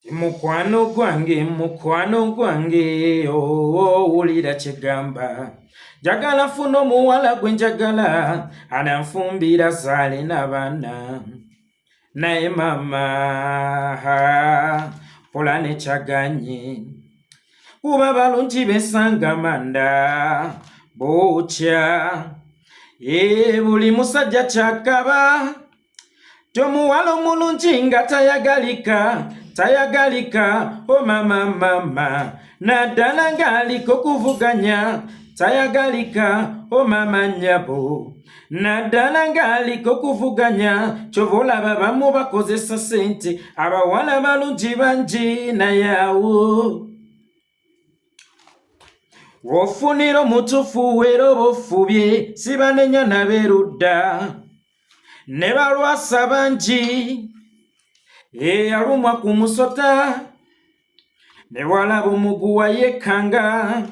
Mukwano gwange, mukwano gwange, owulira kyegamba. Njagala funa omuwala gwe njagala, ananfumbira zaale n'abaana. Naye mama, pulane kyaganye. Kuba balungi besanga manda, bukya. E buli musajja kyakaba. Tomuwala omulungi nga tayagalika, tayagalika, o oh mama mama, naddala ng'aliko kuvuganya, tayagalika, o oh mama nnyabo, naddala ng'aliko kuvuganya, kyova olaba bamu bakozesa ssente, abawala balungi bangi naye awo Wofunira omutufu wera oba ofubye sibanenya naberudda ne balwasa bangi eyalumwa ku musota ne bwalaba omuguwa yekkanga.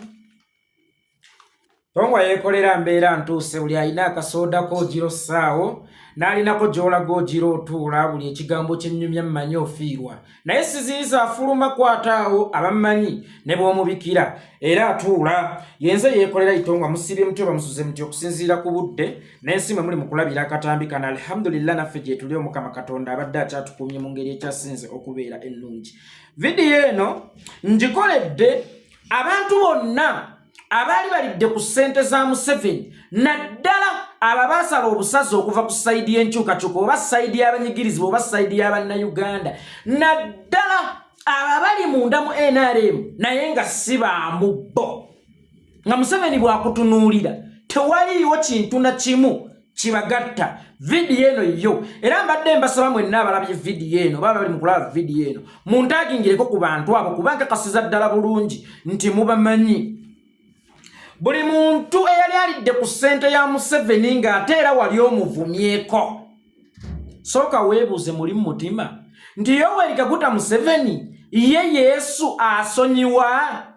Tongwa yeekolera mbeera ntuuse buli alina akasooda ko ogira ossaawo n'alinako gy'olaga ogira otuula buli ekigambo kye nnyumya mmanyi ofiirwa naye siziyiza afuluma kwata awo abammanyi ne bw'omubikira era atuula yenze yeekolera itongwa musibye mutyo bamusuze mutyo okusinziira ku budde n'ensi mwe muli mu kulabira akatambi kano alhamdulillah naffe gyetuli omukama katonda abadde akyatukuumye mu ngeri ekyasinze okubeera ennungi vidiyo eno ngikoledde abantu bonna abaali balidde ku ssente za Museveni naddala abo abaasala obusazi okuva ku sayidi y'enkyukakyuka oba sayidi y'abanyigirizibwa oba sayidi y'abannayuganda naddala abo abali munda mu NRM naye nga si baamu bo nga Museveni bw'akutunuulira tewaliiwo kintu na kimu kibagatta vidiyo eno yo era mbadde mbasaba mwenna abalabye vidiyo eno baba bali mukulaba vidiyo eno muntagingireko ku bantu abo kuba nkakasiza ddala bulungi nti mubamanyi buli muntu eyali alidde ku ssente ya museveni ng'ate era wali omuvumyeko sooka weebuuze muli mu mutima nti yoweri kaguta museveni ye yesu asonyiwa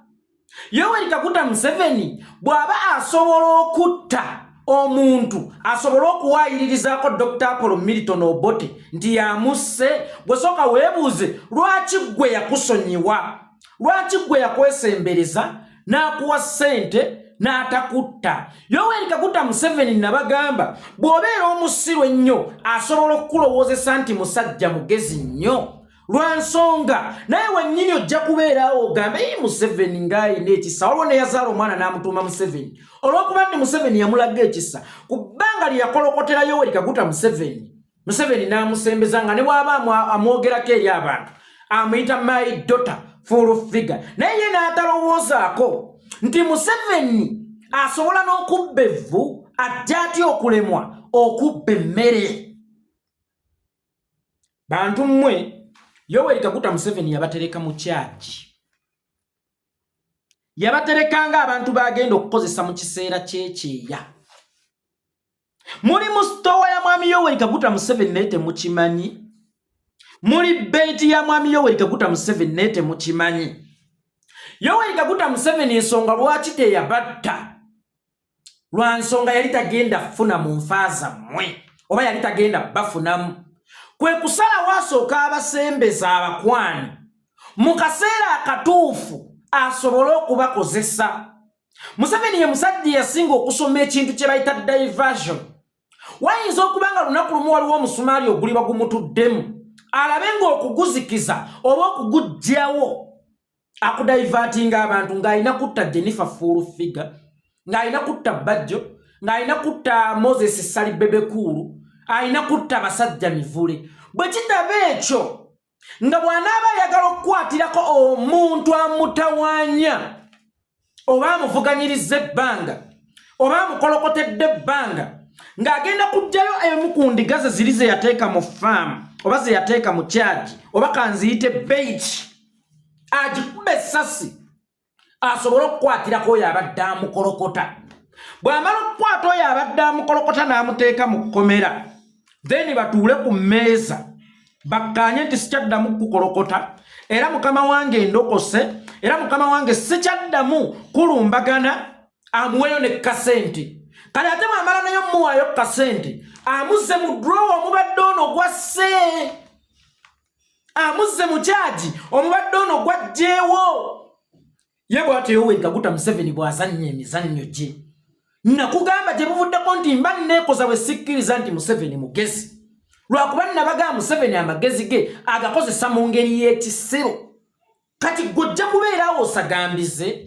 Yoweri Kaguta Museveni bw'aba asobola okutta omuntu asobole okuwaayiririzaako Dr. Apollo Milton Obote nti yamusse, gwe sooka weebuuze lwaki ggwe yakusonyiwa, lwaki ggwe yakwesembereza n'akuwa ssente n'atakutta. Yoweri Kaguta Museveni nabagamba bw'obeera omusiru ennyo asobola okukulowoozesa nti musajja mugezi nnyo lwa nsonga naye wennyini ojja kubeerawo ogambe yi museveni ng'alina ekisa waliwo neyazaala omwana n'amutuuma museveni olw'okuba nti museveni yamulaga ekisa ku bbanga lye yakolokotera yoweri kaguta museveni museveni n'amusembeza nga ne bw'aba amwogerako eri abantu amuyita my daughter full figure naye ye n'atalowoozaako nti museveni asobola n'okubba evvu ajja atya okulemwa okubba emmere Bantu mmwe Yoweri Kaguta Museveni yabatereka mu kyaki. Yabatereka ng'abantu bagenda okukozesa mu kiseera ky'ekyeya. Muli mu sitowa ya mwami Yoweri Kaguta Museveni naye temukimanyi. Muli beeti ya mwami Yoweri Kaguta Museveni naye temukimanyi. Yoweri Kaguta Museveni ensonga lwaki teyabatta lwa nsonga yali tagenda funa mu nfa zammwe oba yali tagenda bafunamu kwe kusalawo asooka abasembeza abakwani mu kaseera akatuufu asobole okubakozesa museveni ye musajja eyasinga okusoma ekintu kye bayita diversion wayinza okuba nga lunaku lumu waliwo omusumaali oguliba gumutuddemu alabe ng'okuguzikiza oba okuguggyawo akudaivatinga abantu ng'alina kutta jennifer full figure ng'alina kutta bajjo ng'alina kutta moses sali bebekuulu alina kutta basajja mivule bwe kitaba ekyo nga bw'anaaba ayagala okukwatirako omuntu amutawanya oba amuvuganyirizza ebbanga oba amukolokotedde ebbanga ng'agenda kuggyayo emu ku ndiga ze ziri ze yateeka mu faamu oba ze yateeka mu kyagi oba kanziyite beiki agikuba essasi asobole okukwatirako oyo abadde amukolokota bw'amala okukwata oyo abadde amukolokota n'amuteeka mu kkomera then batuule ku mmeeza bakkaanye nti sikyaddamu kukukolokota era mukama wange ndokose era mukama wange sikyaddamu kulumbagana amuweyo ne kasente kale ate bwamala nayo muwaayo kasente amuzze mu drowa omubadde ono gwasse. Amuzze mu kyagi omubadde ono gwajjeewo. Ye bw'atyo Yoweri Kaguta Museveni bw'azannya emizannyo gye. Nakugamba gye buvuddeko nti mba nneekoza bwe sikkiriza nti Museveni mugezi, lwakuba nnabagaa Museveni amagezi ge agakozesa mu ngeri y'ekisiru. Kati gwe ojja kubeera awo osagambize,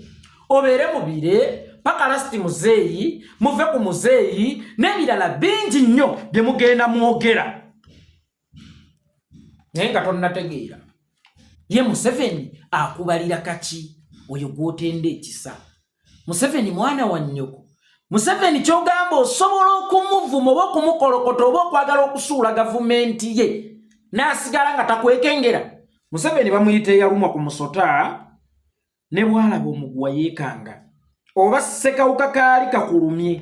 obeere mu bire paka lasiti muzeeyi, muve ku muzeeyi n'ebirala bingi nnyo bye mugenda mwogera, naye nga tonnategeera ye Museveni akubalira kaki oyo gw'otenda ekisa. Museveni mwana wa nnyoko. Museveni ky'ogamba osobola okumuvuma oba okumukolokota oba okwagala okusuula gavumenti ye n'asigala nga takwekengera. Museveni bamuyita eyalumwa ku musota ne bw'alaba omuguwa yeekanga, oba ssekawuka kaali kakulumye.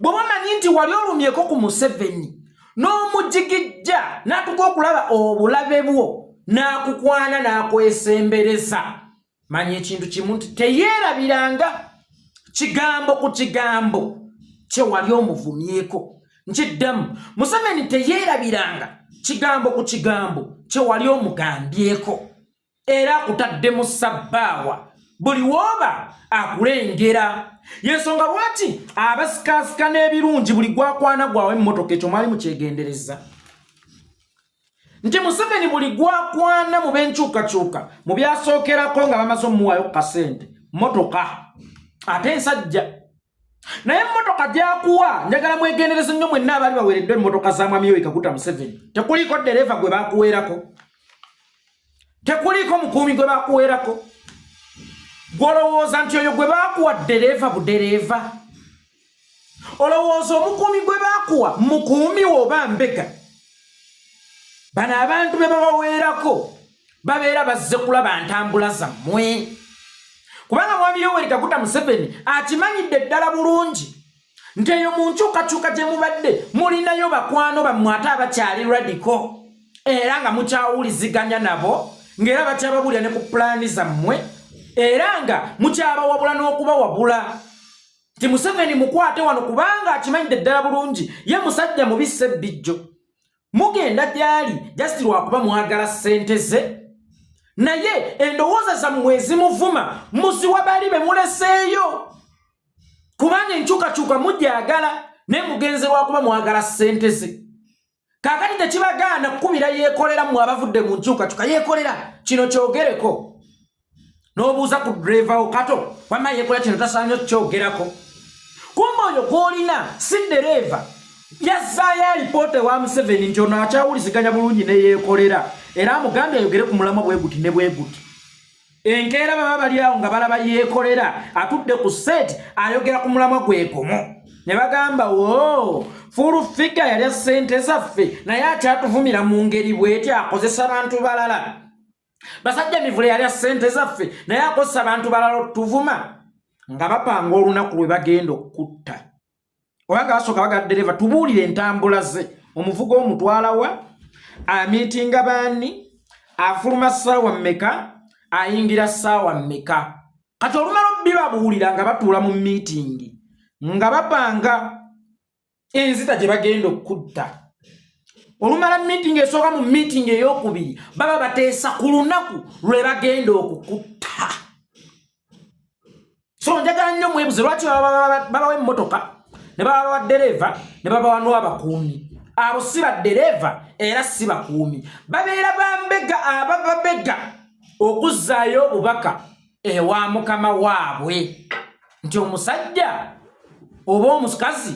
Bw'oba omanyi nti wali olumyeko ku Museveni n'omujigijja n'atuka okulaba obulabe bwo n'akukwana n'akwesembereza, manya ekintu kimu nti teyeerabiranga kigambo ku kigambo kye wali omuvumyeko. Nkiddamu, Museveni teyeerabiranga kigambo ku kigambo kye wali omugambyeko, era akutadde mu sabbaawa buli wooba akulengera. Yensonga lwaki abasikaasika n'ebirungi buli gwakwana gwawe emmotoka. Ekyo mwali mukyegendereza nti Museveni buli gwakwana mu b'enkyukakyuka mu byasookerako nga bamaze omuwaayo ku kasente mmotoka, ate ensajja. Naye emmotoka gyakuwa, njagala mwegendereze nnyo mwenna abaali baweereddwa emmotoka za Mwami Yoweri Kaguta Museveni. Tekuliiko ddereeva gwe bakuweerako, tekuliiko mukuumi gwe bakuweerako. Gwolowooza nti oyo gwe bakuwa ddereeva budereeva? Olowooza omukuumi gwe bakuwa mukuumi wo oba mbega? Bano abantu be babaweerako babeera bazze kulaba ntambula zammwe, kubanga Mwami Yoweri Kaguta Museveni akimanyidde ddala bulungi nti eyo mu nkyukakyuka gye mubadde mulinayo bakwano bammwe ate abakyali radical, era nga mukyawuliziganya nabo, ng'era bakyababuulira ne ku pulaani zammwe, era nga mukyabawabula n'okubawabula nti Museveni mukwate wano, kubanga akimanyidde ddala bulungi ye musajja mubi Ssebbijjo. Mugenda gyali just lwakuba mwagala ssente ze, naye endowooza zammwe ezimuvuma muziwa bali be muleseeyo, kubanga enkyukakyuka mugyagala, naye mugenze lwakuba mwagala ssente ze. Kaakati tekibagaana kukubira yeekolera mmwe abavudde mu nkyukakyuka, yeekolera kino kyogereko, n'obuuza ku driver wo kato wamma yeekola kino tasaanye okukyogerako. Kumbe oyo gw'olina si ddereeva, yazzaayo alipoota ewa Museveni nti ono akyawuliziganya bulungi ne yeekolera, era amugambye ayogere ku mulamwa bwe guti ne bwe guti. Enkeera baba bali awo nga balaba yeekolera atudde ku seeti ayogera ku mulamwa gwe gumu, ne bagamba, wo full figure yalya ssente zaffe naye akyatuvumira mu ngeri bweti, akozesa bantu balala. Basajja mivule yalya ssente zaffe naye akozesa bantu balala otuvuma. Nga bapanga olunaku lwe bagenda okutta, oba nga basooka bagala ddereeva tubuulire entambula ze, omuvuga omutwalawa, amiitinga baani, afuluma ssaawa mmeka, ayingira ssaawa mmeka. Kati olumala obibabuulira nga batuula mu miitingi nga bapanga enzita gye bagenda okutta. Olumala miitingi esooka, mu miitingi eyokubiri baba bateesa ku lunaku lwe bagenda okukutta. So njagala nnyo mwebuze lwaki babawa emmotoka ne babawa ddereeva ne babawa n'abakuumi. Abo si baddereeva era si bakuumi, babeera bambega abababega okuzzaayo obubaka ewa mukama waabwe nti omusajja oba omukazi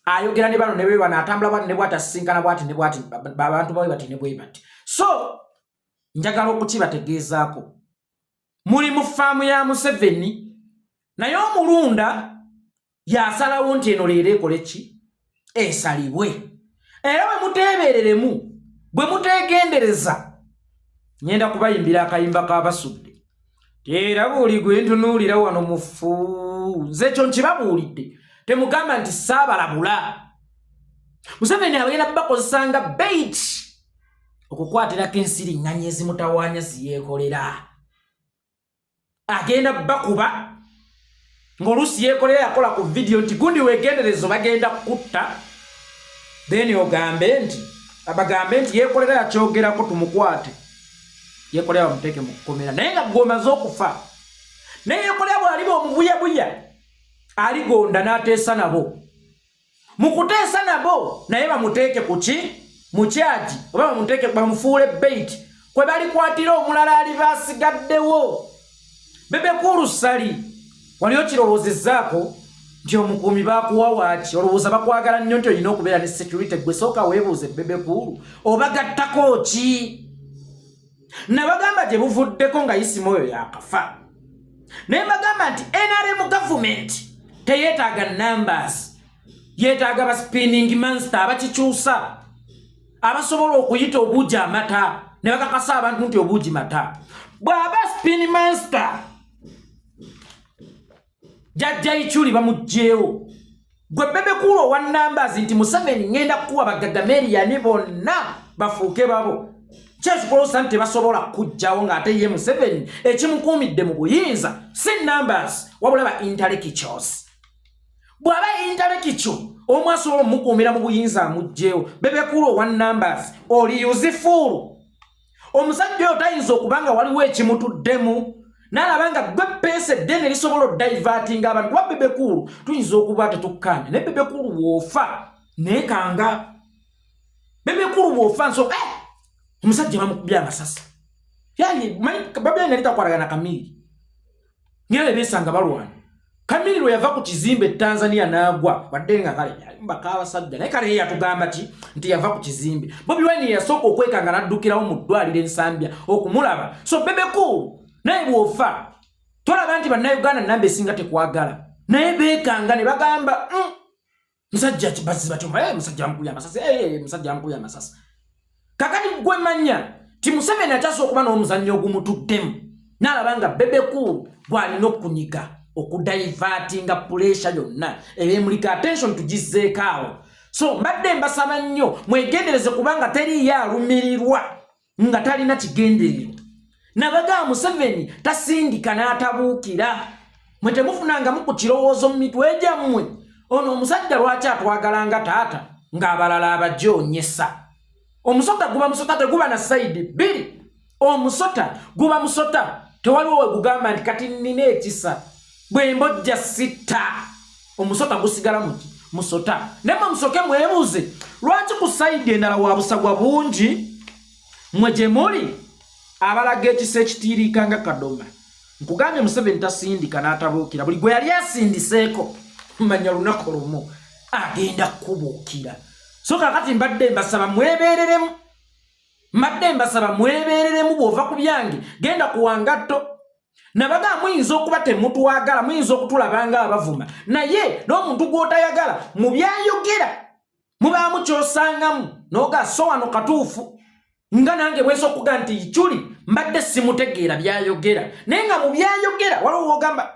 ayogera ne bano ne bwe bano, atambula bwati ne bwati, asisinkana bwati ne bwati, abantu bawe bati ne bwe bati. So njagala okukibategeezaako, muli mu faamu ya Museveni, naye omulunda yasalawo nti eno leero ekole ki, esalibwe. Era bwe muteebereremu, bwe muteegendereza, ngenda kubayimbira akayimba k'abasudde, era buli gwe ntunuulira wano mufu. Nze ekyo nkibabuulidde, temugamba nti saabalabula. Museveni abagenda bakozesanga bait okukwatirako ensiriŋŋanyi ezimutawaanya ziyeekolera. Agenda bakuba ng'oluusi yeekolera yakola ku vidiyo nti gundi weegenderezo bagenda kutta, then ogambe nti bagambe nti yeekolera yakyogerako tumukwate. Yekolera bamuteeke mu kkomera naye nga gwomaze okufa. Naye Yekolera bw'aliba omubuyabuya aligonda n'ateesa nabo. Mu kuteesa nabo naye bamuteeke ku ki? Mu kyagi oba bamuteeke bamufuule bait kwe balikwatira omulala aliba asigaddewo. Bebe Cool Ssali wali okirowoozezzaako nti omukuumi bakuwa waaki? Olowooza bakwagala nnyo nti olina okubeera ne security? Gwe sooka weebuuze Bebe Cool obagattako ki? Nabagamba gye buvuddeko nga Isima oyo yakafa, naye mbagamba nti NRM government teyeetaaga numbers, yeetaaga ba spinning monster abakikyusa, abasobola okuyita obuugi amata ne bakakasa abantu nti obuugi mata. Bw'aba spin monster, Jajja Ichuli bamuggyeewo. Gwe Bebe Cool owa numbers nti Museveni ngenda kukuwa bagagameriyani bonna bafuuke babo, kyekikolosa nti tebasobola kujjawo ng'ate ye Museveni ekimukuumidde mu buyinza si numbers wabula ba intellectuals. Bw'aba intellectual omu asobola omukuumira mu buyinza amuggyewo. Bebe Cool owa numbers oli useful. Omusajja oyo tayinza okuba nga waliwo ekimutuddemu n'alaba nga gwe peesa eddene lisobola odivertinga abantu. Kuba Bebe Cool tuyinza okuba tetukkaanya naye Bebe Cool bw'ofa neekanga. Bebe Cool bw'ofa nso omusajja bamukubye amasasi. Babeera nali takwatagana Kamiri ngera beesanga balwana. Kamiri lwe yava ku kizimbe e Tanzania n'agwa, wadde nga kale mbaka abasajja, naye kale ye yatugamba ki nti yava ku kizimbe. Bobi Wine yasooka okwekanga n'addukirawo mu ddwaliro Ensambya okumulaba. So Bebe Cool naye bw'ofa tolaba nti Bannayuganda namba esinga tekwagala, naye beekanga ne bagamba musajja bazzi batyo, musajja bamukubye amasasi, musajja bamukubye amasasi. Kakati gwe manya ti Museveni akyasa okuba n'omuzannyo ogumutuddemu n'alaba nga Bebe Cool gw'alina okunyiga okudivertinga pressure yonna ebemulika attention tugizzeeko awo. So mbadde mbasaba nnyo mwegendereze, kubanga teriiyo alumirirwa nga talina kigendererwa. Nabagamba Museveni tasindika n'atabuukira. Mwe temufunangamu ku kirowoozo mu mitwe gyammwe, ono omusajja lwaki atwagala nga taata ng'abalala abajoonyesa? Omusota guba musota, teguba na side bbiri. Omusota guba musota, tewaliwo we gugamba nti kati nnina ekisa bwe mbojja sitta. Omusota gusigala muki? Musota. Naye mwe musoke mwebuuze lwaki ku side endala wa busagwa bungi mwe gye muli abalaga ekisa ekitiiriika nga kadoma. Nkugambye Museveni tasindika n'atabuukira. Buli gwe yali asindiseeko manya lunaku lumu agenda kukubuukira. So kakati mbadde mbasaba mwebeereremu, mbadde mbasaba mwebeereremu. Bw'ova ku byange genda ku wangatto. Nabaga muyinza okuba temutwagala, muyinza okutulaba nga abavuma, naye n'omuntu gw'otayagala mu byayogera mubaamu ky'osangamu n'oga so wano katuufu. Nga nange bwensa okuga nti Ichuli mbadde simutegeera byayogera, naye nga mu byayogera waliwo wogamba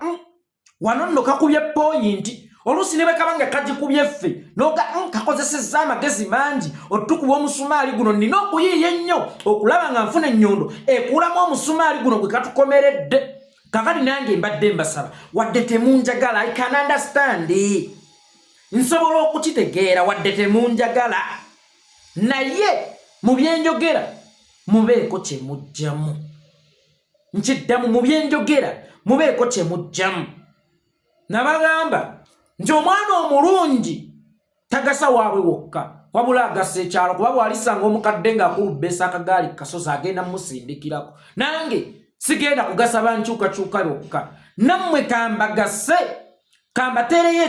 wano nno kakubye point. Oluusi ne bwe kaba nga kagikubye ffe noga kakozesezza amagezi mangi otukuba omusumaali guno, nnina okuyiiya ennyo okulaba nga nfuna ennyondo ekuulamu omusumaali guno gwe katukomeredde. Kakati nange mbadde mbasaba, wadde temunjagala, I can understand, nsobola okukitegeera, wadde temunjagala, naye mu byenjogera mubeeko kye mujjamu. Nkiddamu, mu byenjogera mubeeko kye mujjamu. Nabagamba nti omwana omulungi tagasa waabwe wokka, wabula agasa ekyalo, kuba bw'alisanga omukadde ng'akulubbesa akagaali ku kasozi agenda mumusindikirako. Nange sigenda kugasa bankyukakyuka bokka, nammwe kambagase, kambateereyo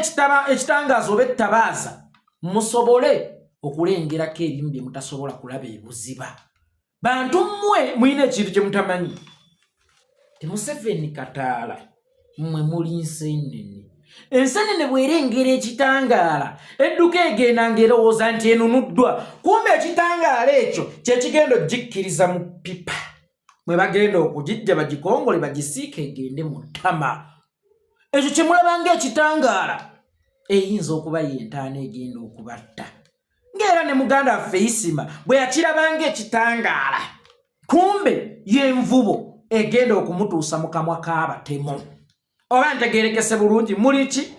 ekitangaaza oba ettabaaza musobole okulengerako ebimu bye mutasobola kulaba ebuziba. Bantu mmwe mulina ekintu kye mutamanyi, ti Museveni kataala, mmwe muli nseenene. Ensenene bw'erengera ekitangaala edduka egenda ng'erowooza nti enunuddwa, kumbe ekitangaala ekyo kye kigenda ogikkiriza mu ppipa mwe bagenda okugijja bagikongole bagisiike egende mu ttama. Ekyo kye mulaba ng'ekitangaala eyinza okuba y'entaana egenda okubatta, ng'era ne muganda waffe Isima bwe yakiraba ng'ekitangaala, kumbe y'envubo egenda okumutuusa mu kamwa k'abatemu. Oba ntegeerekese bulungi? Muli ki?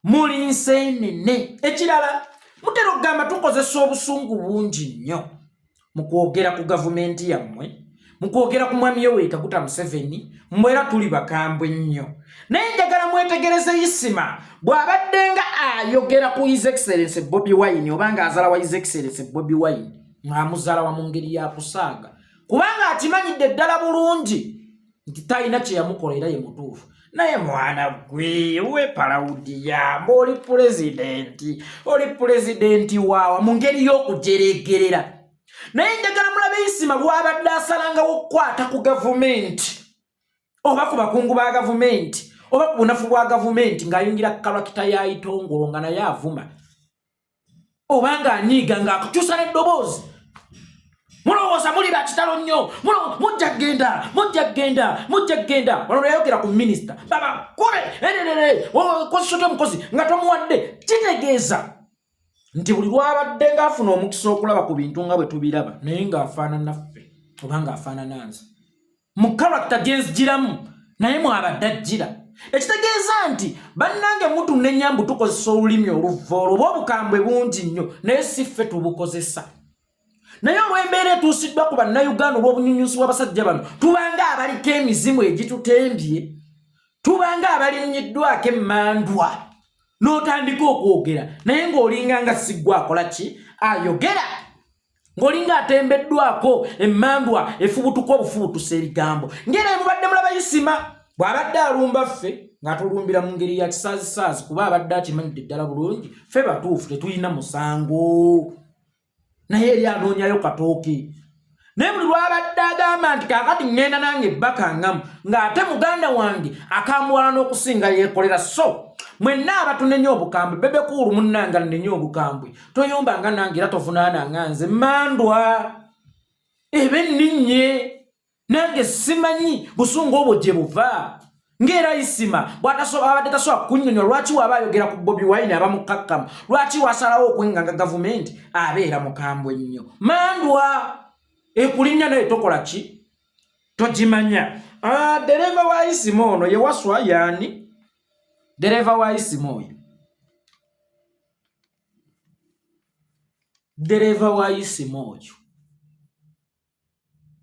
Muli nseenene. Ekirala, mutera okugamba tukozesa obusungu bungi nnyo mu kwogera ku gavumenti yammwe. Mu kwogera ku Mwami Yoweri Kaguta Museveni, mwera tuli bakambwe nnyo, naye njagala mwetegereze Isima bw'abadde nga ayogera ku His Excellence Bobi Wine, oba nga azala wa His Excellence Bobi Wine, ng'amuzaala wa mu ngeri ya kusaaga, kubanga akimanyidde ddala bulungi nti talina kye yamukola era ye mutuufu. Naye mwana gwe wepalawudiya mbu oli pulezidenti, oli pulezidenti waawa mu ngeri y'okujeregerera. Naye njagala mulabe Isima lwabadde asalangawo okukwata ku gavumenti oba ku bakungu ba gavumenti oba ku bunafu bwa gavumenti, ng'ayingira karakita ya Itongolo, nga naye avuma oba ng'anyiiga, ng'akukyusa n'eddoboozi. Mulowooza muli bakitalo nnyo, mujja kgenda, mujja kgenda, mujja kgenda. Wano lweyayogera ku minisita baba kube ererere kozesa omukozi nga tomuwadde, kitegeeza nti buli lwabadde ng'afuna omukisa okulaba ku bintu nga bwe tubiraba, naye ng'afaanana ffe oba ng'afaanana nze mu karakita gyenzigiramu, naye mwabadde ajjira. Ekitegeeza nti bannange mutunenya mbu tukozesa olulimi oluvvoolo oba obukambwe bungi nnyo, naye si ffe tubukozesa. Naye olw'embeera etuusiddwa ku Bannayuganda, olw'obunyunyusi bw'abasajja bano, tubanga abaliko emizimu egitutembye, tubanga abalinnyiddwako emmandwa, n'otandika okwogera naye ng'olinga nga siggwa akola ki ayogera, ng'olinga atembeddwako emmandwa efubutuka obufubutusa ebigambo. Ng'era mubadde mulaba Isima bw'abadde alumba ffe, ng'atulumbira mu ngeri ya kisaazisaazi, kuba abadde akimanyidde ddala bulungi ffe batuufu, tetulina musango, naye eri anoonyayo katooke. Naye buli lwabadde agamba nti kaakati ŋŋenda nange bakangamu, ng'ate muganda wange akambuwala n'okusinga yeekolera. So mwenna abatunenya obukambwe, Bebe Cool munnanga nnenya obukambwe, toyombanga nange era tovunaana nga nze mandwa eba enninnye. Nange simanyi busungu obwo gye buva, ng'era Isima bw'abadde tasobola kunnyonnyola lwaki waaba ayogera ku Bobi Wine aba mukkakkamu, lwaki wasalawo okwenganga gavumenti abeera mukambwe nnyo. Mandwa ekulinnya naye tokola ki, togimanya. Dereva wa Isima ono ye Waswa. Yaani dereva wa Isima oyo? Dereva wa Isima oyo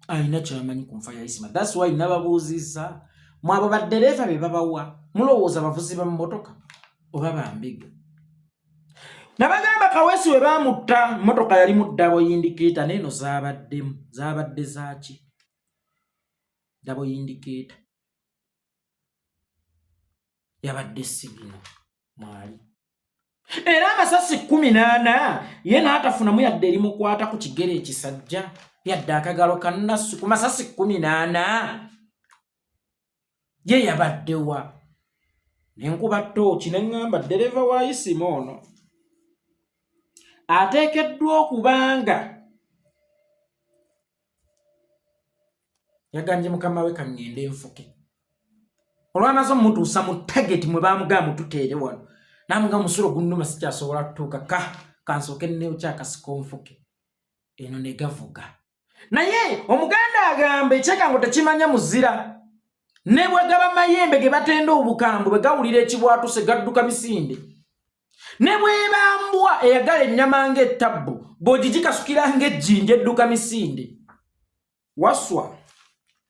alina kyamanyi ku nfa ya Isima. That's why nababuuzizza, mwabo baddereeva be babawa, mulowooza bavuzi ba mmotoka oba bambega? Nabagamba Kaweesi we baamutta, mmotoka yali mu double indicator, neeno zaabaddemu, zaabadde zaaki? Double indicator yabadde signal mwali, era amasasi 14 ye n'atafunamu yadde erimukwata ku kigere ekisajja, yadde akagalo kannasu ku masasi 14. Ye yabaddewa? Nenkuba ttooki ne ŋŋamba ddereva wa Isima ono ateekeddwa okubanga yagambye mukama we, kaŋŋende nfuke. Olwamaze omutuusa mu target mwe bamugamba mututeere wano, namugamba musulo gunnuma, sikyasobola kutuuka, ka kansooke nneokyakasiko nfuke eno ne gavuga. Naye Omuganda agamba ekyekango tekimanya muzira, ne bwe gaba mayembe ge batenda obukambwe, bwe gawulira ekibwatuse gadduka misinde. Ne bwebambwa eyagala ennyama ng'ettabbu, bw'ogigikasukira ng'ejjinja edduka misinde. Waswa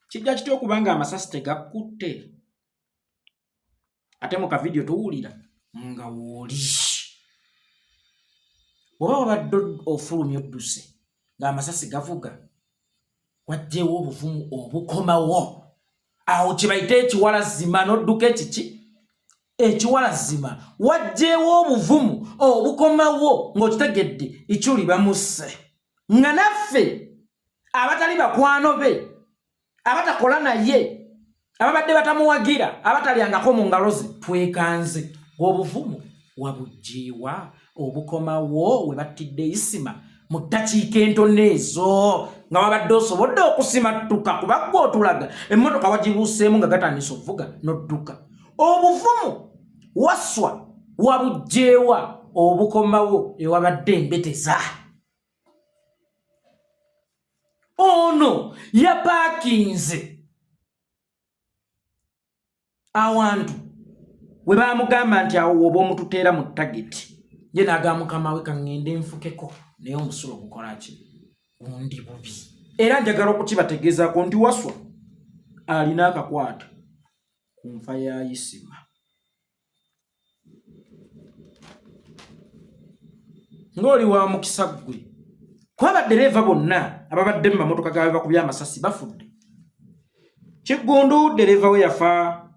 kijja kitya okuba nga amasasi tegakkutte, ate mu kavidiyo tuwulira nga wooli oba wabadde ofulumya odduse ng'amasasi gavuga? Wajjewo obuvumu obukomawo awo kyebayita ekiwalazima n'odduka ekiki ekiwalazima. Wajjewo obuvumu obukomawo ng'okitegedde ikyuli bamusse, nga naffe abatali bakwano be, abatakola naye, ababadde batamuwagira, abatalyangako mu ngalo ze, twekanze. Obuvumu wabuggiiwa obukomawo we battidde Isima mu ddakiika entono ezo, nga wabadde osobodde okusimattuka, kuba gwe otulaga emmotoka wagibuuseemu nga gatandise okuvuga n'odduka. Obuvumu Waswa wabugjeewa obukomawo ewabadde embeteza? Ono yapaakinze awantu we bamugamba nti awo woba omututeera mu tageti, ye n'agamba mukama we kaŋŋende nfukeko, naye omusulo gukola ki? Gundi bubi. Era njagala okukibategeezaako nti Waswa alina akakwate ku nfa ya Isima. Ng'oli wa mukisa ggwe, kuba baddereeva bonna ababadde mu mamotoka gaabwe bakubye amasasi bafudde. Kiggundu ddereeva we yafa,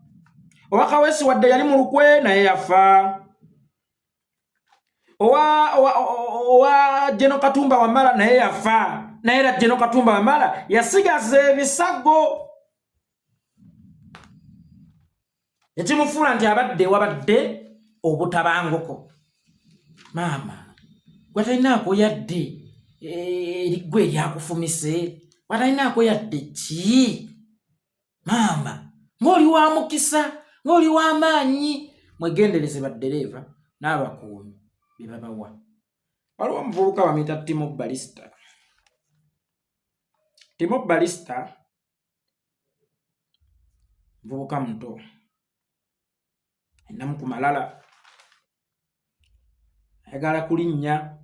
owa Kaweesi wadde yali mu lukwe naye yafa, owa Jeno Katumba Wamala naye yafa, naye era Jeno Katumba Wamala yasigaza ebisago ekimufuula nti abadde wabadde obutabanguko. Maama gwatalinaako yadde eh, eriggwa eryakufumise, watalinaako yadde ki? Maama ng'oli wa mukisa, ng'oli wa maanyi. Mwegendereze baddereeva n'abakuumi be babawa. Waliwo omuvubuka bamuyita Timo Balista. Timo Balista muvubuka muto, alinamu ku malala, ayagala kulinnya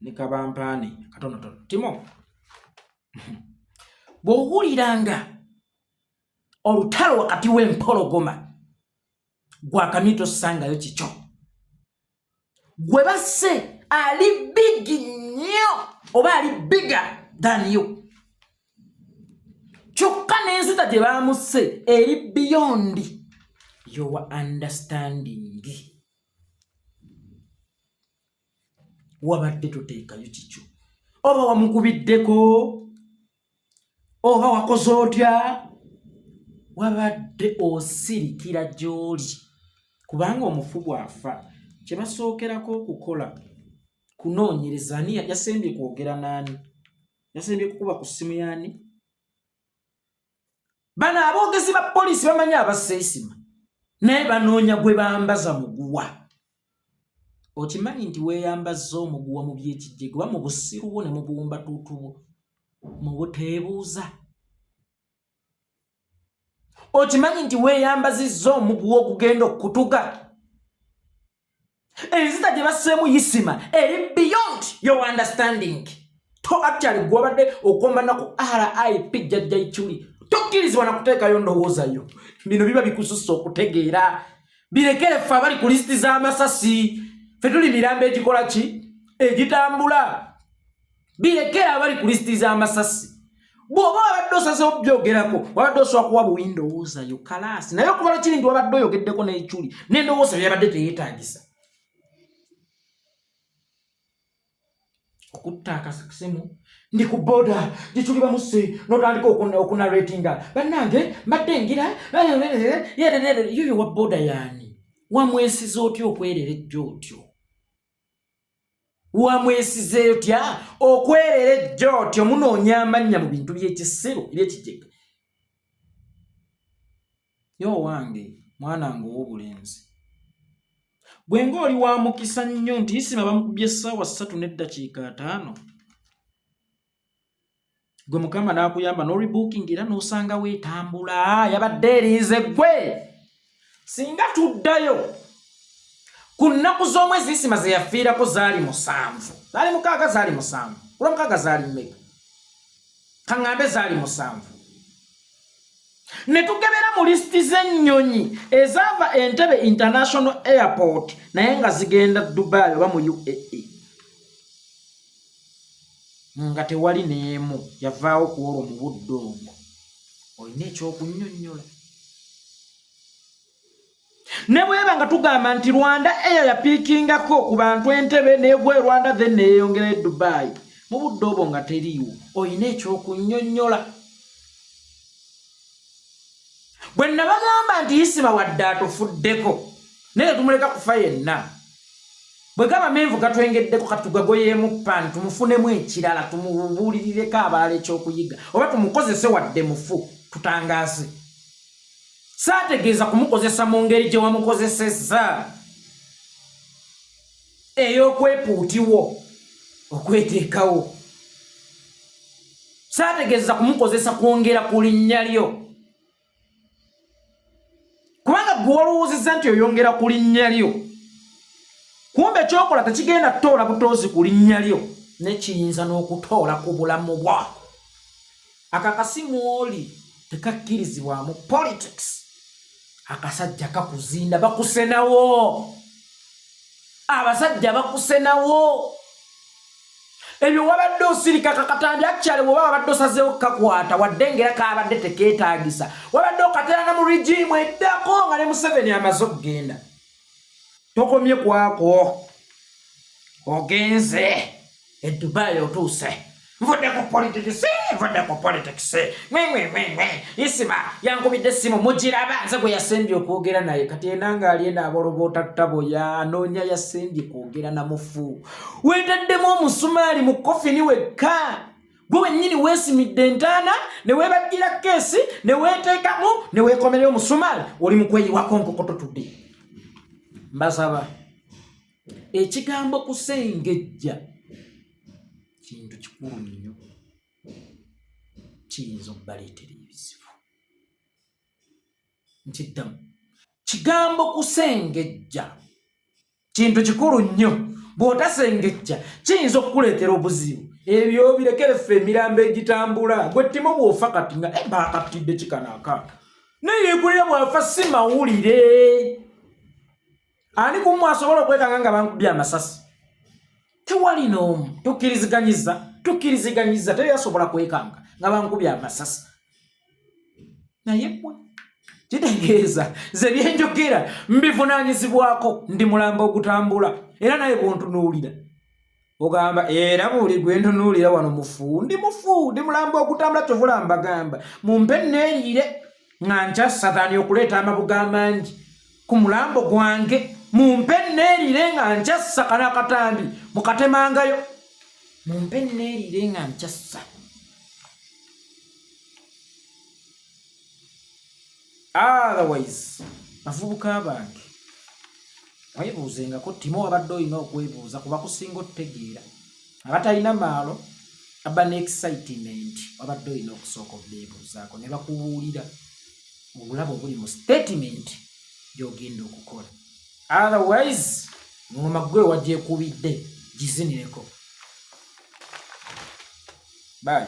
ne kabampaane katonotono. Timo, bw'owuliranga olutalo wakati w'empologoma gwakamye tossangayo kikyo. Gwe basse ali bigi nnyo oba ali bigger than you, kyokka n'enzita gye baamusse eri beyond your understanding. Wabadde toteekayo kikyo, oba wamukubiddeko oba wakoze otya, wabadde osirikira gy'oli, kubanga omufu bw'afa kye basookerako okukola kunoonyereza ani yasembye kwogera n'ani, yasembye kukuba ku ssimu y'ani. Bano aboogezi ba poliisi bamanyi abaseesima, naye banoonya gwe bambaza muguwa. Okimanyi nti weeyambazza omuguwa mu by'ekijjege oba mu busiru bwo ne mu buwumbatuutu bwo mu buteebuuza? Okimanyi nti weeyambazizza omuguwa ogugenda okukutuga? Enzita gye basseemu Isima eri beyond your understanding. To actually gwabadde okomba naku RIP jjajja Ichuli, tokkirizibwa na kuteekayo ndowooza yo. Bino biba bikusussa okutegeera, birekere ffe abali ku lisiti z'amasasi. Ffe tuli mirambo egikola ki egitambula. Birekere abali ku lisiti z'amasasi. Bw'oba wabadde osazeewo byogerako, wabadde osobola kuwa buwi ndowooza yo kalaasi, naye okuva lwekiri nti wabadde oyogeddeko n'ekyuli n'endowooza byabadde teyeetaagisa okutta akasimu ndi ku boda giculi bamusse n'otandika okunaretinga bannange mbadde ngira yoyo wa boda yaani wamwesiza otya okwerera ejjo otyo, wamwesize otya okwerera ejjo otyo? Munoonya amannya mu bintu by'ekisiru ebyekijega. Yo owange mwana nga ow'obulenzi, gwe ng'oli wa mukisa nnyo nti Isima bamukubye essaawa 3:50, gwe Mukama n'akuyamba n'oribooking era n'osangawo etambula yabadde erinze gwe. Singa tuddayo ku nnaku z'omwezi Isima ze yafiirako, zaali 7, zaali 6, zaali 7, kulwa 6 zaali mmeka? Kaŋŋambe zaali 7. Ne tugebera mu lisiti z'ennyonyi ezaava Entebbe International Airport naye nga zigenda Dubai oba mu UAE, nga tewali n'emu yavaawo ku olwo mu budde obwo, olina ekyokunnyonnyola? Ne bweba nga tugamba nti Rwanda Air yapiikingako ku bantu Entebbe negwa e Rwanda, then neyeyongera e Dubai, mu budde obwo nga teriiwo, olina ekyokunnyonnyola? Bwe nabagamba nti Isima wadde atufuddeko naye tetumuleka kufa yenna, bwe gaba menvu gatwengeddeko katugagoyeemu paani tumufunemu ekirala, tumubuulirireko abalala ekyokuyiga oba tumukozese wadde mufu tutangaase. Saategeeza kumukozesa mu ngeri gye wamukozesezza ey'okwepuutiwo okweteekawo, saategeeza kumukozesa kwongera ku linnya lyo, kubanga gwe walowoozezza nti oyongera ku linnya lyo, kumbe kyokola tekigenda kutoola butoozi ku linnya lyo, nekiyinza n'okutoola ku bulamu bwo. Akakasimu oli tekakkirizibwamu politics. Akasajja kakuzinda, bakusenawo, abasajja bakusenawo. Ebyo wabadde osirika kakatambi actually bwoba wabadde osazeewo kakwata wadde ngera kabadde tekeetagisa, wabadde okaterana mu regimu eddako nga ne Museveni amaze okugenda. Tokomye kwako, ogenze e Dubai, otuuse, nvudde ku politics, nvudde ku politics, mwemwemwemwe. Isima yankubidde essimu, mugiraba, nze gwe yasembye okwogera naye. Kati enanga ali eno aboloboota ttabo yanoonya yasembye kwogera na mufu. Weetaddemu omusumaali mu kofini wekka, gwe wennyini weesimidde entaana ne weebajjira keesi ne weeteekamu ne weekomerera omusumaali, oli mu kweyiwako nkokoto. Tudde mbasaba, ekigambo kusengejja kintu kikulu nnyo, kiyinza okubaleetera ebizibu. Nkiddamu, kigambo kusengejja kintu kikulu nnyo, bw'otasengejja kiyinza okukuleetera obuzibu. Ebyo birekere ffe emirambo egitambula. Gwe Timo bw'ofa kati nga eh, baakattidde kikano akaaka, naye yeekulira bw'afa si mawulire. Ani kumwe asobola okwekanga nga bankubye amasasi? Tewali n'omu. Tukkiriziganyiza, tukkiriziganyiza, teri asobola kwekanga nga bankubye amasasi. Naye gwe kitegeeza nze byenjogera mbivunaanyizibwako, ndi mulambo ogutambula. Era naye bwontunuulira ogamba, era buli gwe ntunuulira wano mufu, ndi mufu, ndi mulambo ogutambula. Kyovula mbagamba mumpe neeriire nga nkya Satani okuleeta amabuga amangi ku mulambo gwange. Mumpe neeriire nga nkyassa kano akatambi mukatemangayo, mumpe neeriire nga nkyassa. Otherwise bavubuka bange, weebuuzengako. Timo wabadde olina okwebuuza kuba kusinga otutegeera abatalina maalo, aba ne excitement. Wabadde olina okusooka obeebuuzaako ne bakubuulira obulabo obuli mu statement gy'ogenda okukola. Otherwise ngoma gwe wagyekubidde, gizinireko. Bye.